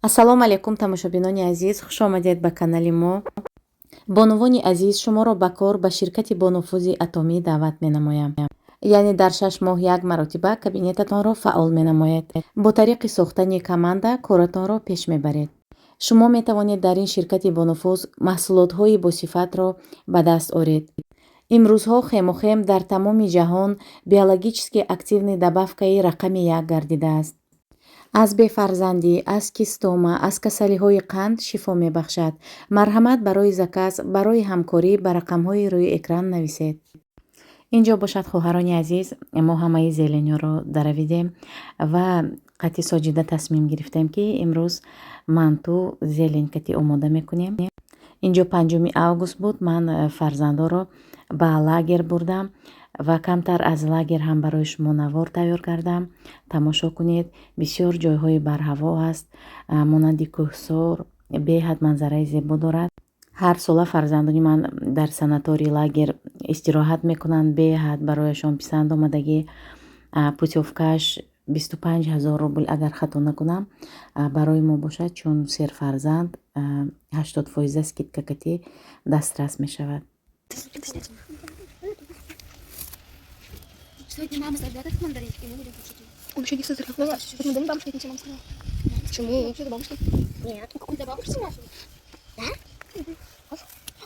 Ассалому алайкум, тамошобинони азиз, хуш омадед ба канали мо. Бонувони азиз, шуморо ба кор ба ширкати бонуфузи Атомӣ даъват менамоям. Яъне дар 6 моҳ як маротиба кабинетатонро фаъол менамоед. Бо тариқи сохтани команда коратонро пеш мебаред. Шумо метавонед дар ин ширкати бонуфуз маҳсулотҳои босифатро ба даст оред. Имрӯзҳо Хемохим дар тамоми ҷаҳон биологически активный добавкаи рақами як гардидааст. Аз бефарзандӣ, аз кистома, аз касалиҳои қанд шифо мебахшад. Марҳамат, барои заказ, барои ҳамкорӣ ба рақамҳои рӯи экран нависед. Ин ҷо бошад, хоҳарони азиз, мо ҳамаи зеленьҳоро даравидем ва қати Соҷида тасмим гирифтем, ки имрӯз манту зелень кати омода мекунем. Инҷо 5 август буд. Ман фарзандоро ба лагер бурдам ва камтар аз лагер ҳам барои шумо навор тайёр кардам, тамошо кунед. Бисёр ҷойҳои барҳаво аст, монанди кӯҳсор, беҳад манзараи зебо дорад. Ҳар сола фарзандони ман дар санаторий лагер истироҳат мекунанд, беҳад барояшон писанд омадагӣ. Путёвкааш 25 000 рубл, агар хато накунам. Барои мо бошад, чун серфарзанд, 80 фоиза скидка кати дастрас мешавад. Сегодня мама сожрет этот мандаринчик, и мы будем кушать его. Он еще не созрел. Вот мандарин бабушка отнесла, мама сказала. Почему? Что это бабушка? Нет. Это бабушка наша? Да?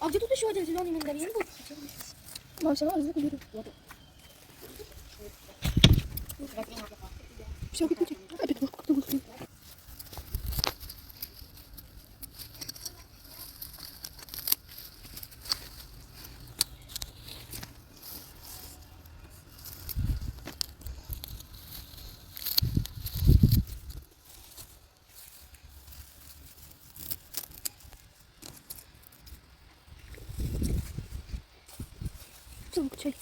А где тут еще один зеленый мандарин был? Мама все равно беру. Все, выключи. Опять ложку как-то выключи. Все, выключай.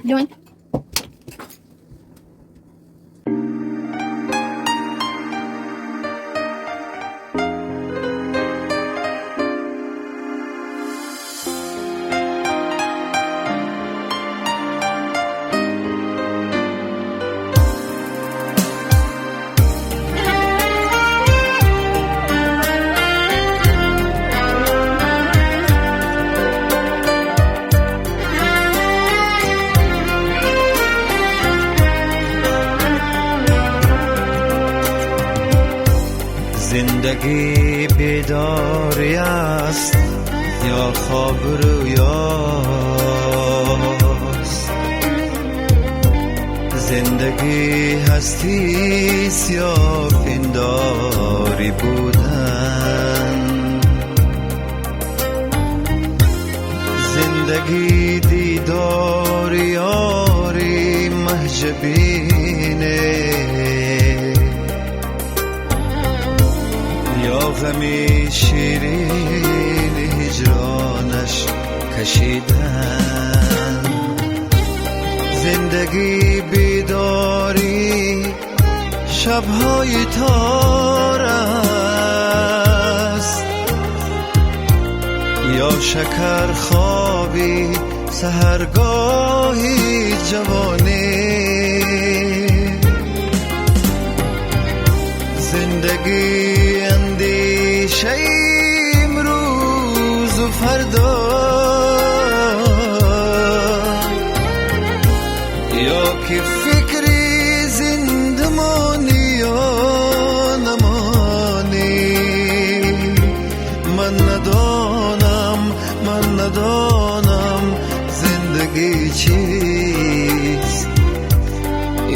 Лень. Зиндагӣ бедорӣ аст ё хоб рӯёст, зиндагӣ ҳастист ё пиндорӣ будан, зиндагӣ дидори ёри Маҳҷабине ё ғами ширини ҳиҷронаш кашидан, зиндагӣ бедорӣ шабҳои тор аст ё шакархоби саҳаргоҳи ҷавонӣ, зиндагӣ андешаи имрӯзу фардо ё ки фикри зиндамонӣ ё намонӣ. Ман надонам, ман надонам. Зиндагӣ чист?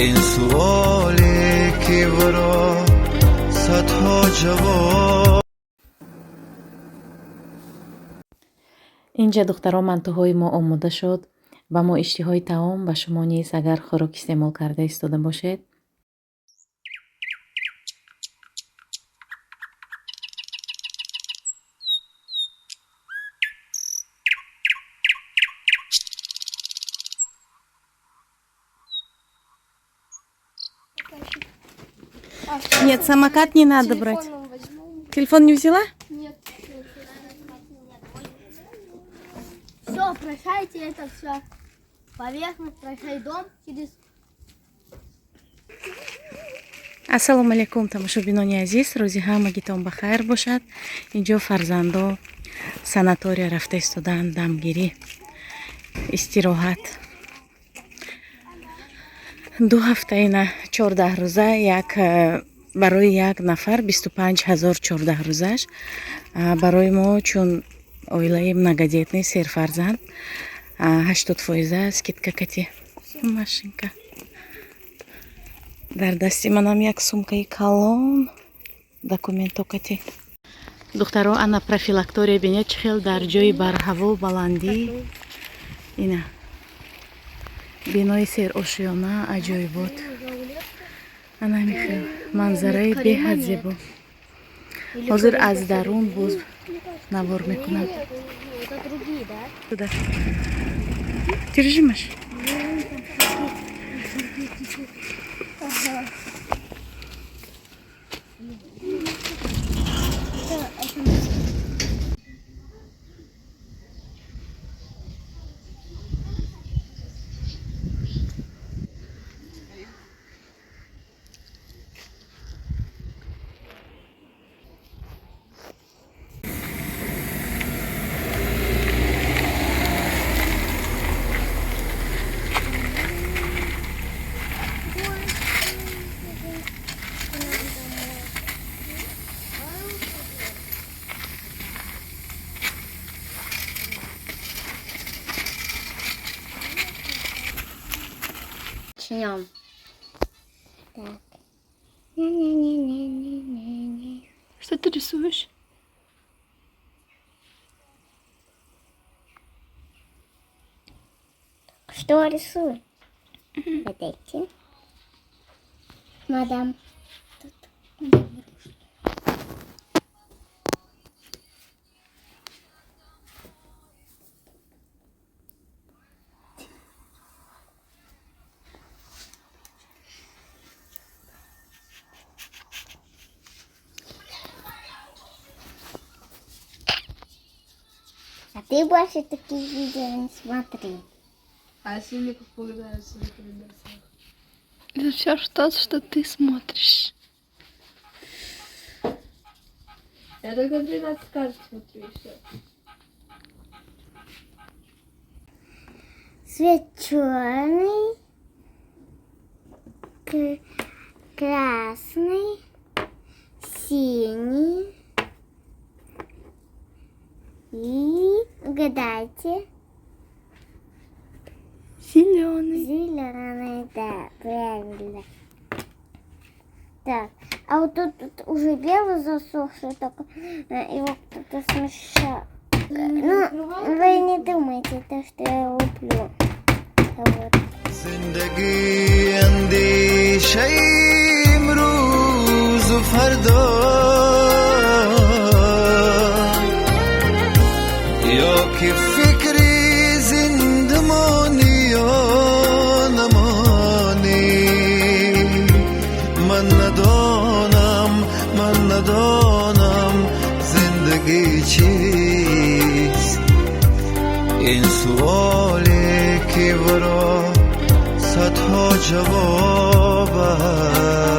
Ин суоле ки варо садҳо ҷавоб. Инҷа, духтаро, мантуҳои мо омода шуд. Ба мо иштиҳои таом, ба шумо низ, агар хӯрок истеъмол карда истода бошед. Нет, самокат не надо брать. Телефон возьму. Телефон не взяла? Нет. Все, прощайте это все. Поверхность, прощай дом через Ассалому алайкум, тамошобинони азиз, рӯзи ҳамагитон ба хайр бошад. Инҷо фарзандо санатория рафта истодаанд, дамгирӣ, истироҳат. 2 ҳафтаина, 14 рӯза, як барои як нафар 25 000, 14 рӯзаш. Барои мо, чун оилаи многодетный, серфарзанд, 80 фоиза скидка кати. Машинка дар дасти манам, як сумкаи калон документо кати. Духтаро, ана профилактория, бинед, чӣ хел дар ҷои барҳаво, баландӣ. Ина бинои серошёна, аҷоибот. Ана ҳамин хел манзараи беҳад зебо. Ҳозир аз дарун боз навор мекунам. Это другие, да? Туда. Держи, Маш. Начнем. Так. Не-не-не-не-не-не. Что ты рисуешь? Что рисую? Вот эти. Мадам. Тут. А ты больше таких видео не смотри. А если мне попадаются рекомендации? Это все что, что ты смотришь. Я только 13 карт смотрю и все. Цвет черный, красный, синий. И угадайте. Зеленый. Зеленый, да, правильно. Так, а вот тут уже белый засохший, только его кто-то смешал. Ну, вы не думайте, то, что я его люблю. Вот. Зиндагӣ андешаи имрӯзу фардо ё ки фикри зиндамонӣ ё намонӣ, ман надонам, ман надонам, зиндагӣ чист? Ин суоле ки варо садҳо ҷавоб аст.